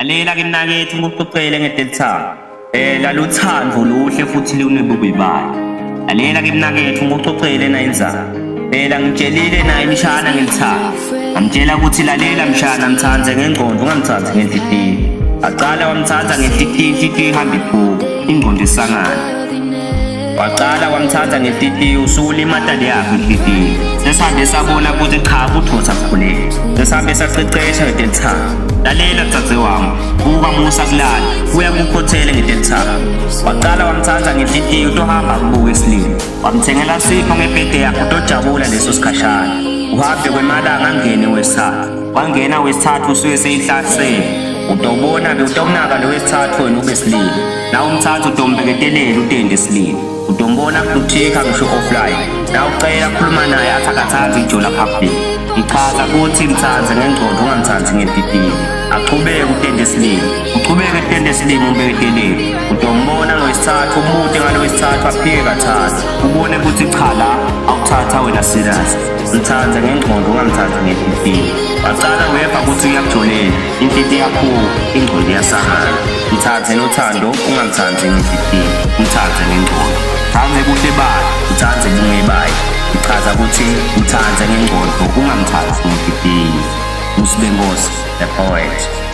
Lalela ke mnakethu ngikuxoxele ngedelithanga. Laluthando luhle futhi lunebubi bayo. Lalela ke mnakethu ngikuxoxele na inzalo. Phela ngitshelile naye mshana ngilithanda. Ngamtshela ukuthi lalela mshana mthande ngengqondo ungamthandi ngenhlitiyo. Waqala wamthanda ngenhlitiyo inhlitiyo ihamba iphuka, ingqondo isangana. Waqala wamthatha ngenhlitiyo usukulimata leyakho inhlitiyo. Sesihambe sabona ukuthi cha kudonsa kukhuleka. Sesihambe saqeqesha ngedelithanga. Lalela dzadze wami, buka musa kulala, kuya kukhothele ngedelithanga. Waqala wamthatha ngenhlitiyo utohamba kubuka esililo. Wamthengela sipho ngebhede yakhe utojabula leso sikhashana. Uhambe kwemalanga angene wesithathu. Wangena wesithathu usuke seyihlasele. Utobona-ke utomnaka lo wesithathu wena ube sililo. Na umthatha utombeketelela utende sililo. Utombona kuthika ngisho offline. Na ucela khuluma naye athi akathandi ijola public. Ngichaza ukuthi mthande ngengqondo ungamthandi ngempipili. Aqhubeke utende sililo. Uchubeke utende silimo umbeketelele. Utombona ngowesithathu umute ngalo wesithathu aphike kathathu. Ubone ukuthi cha la awuthatha wena serious. Mthande ngengqondo ungamthandi ngempipili. Waqala weva ukuthi uyakujolela. Inhliti yakho ingqondo iyasangana. Mthathe nothando ungamthandi ngenhlitiyo. Mthathe ngengqondo. Mthathe kuhle bayo, mthathe bunge bayo. Ngichaza ukuthi mthathe ngengqondo ungamthathi ngenhlitiyo. Musibenkosi, the poet.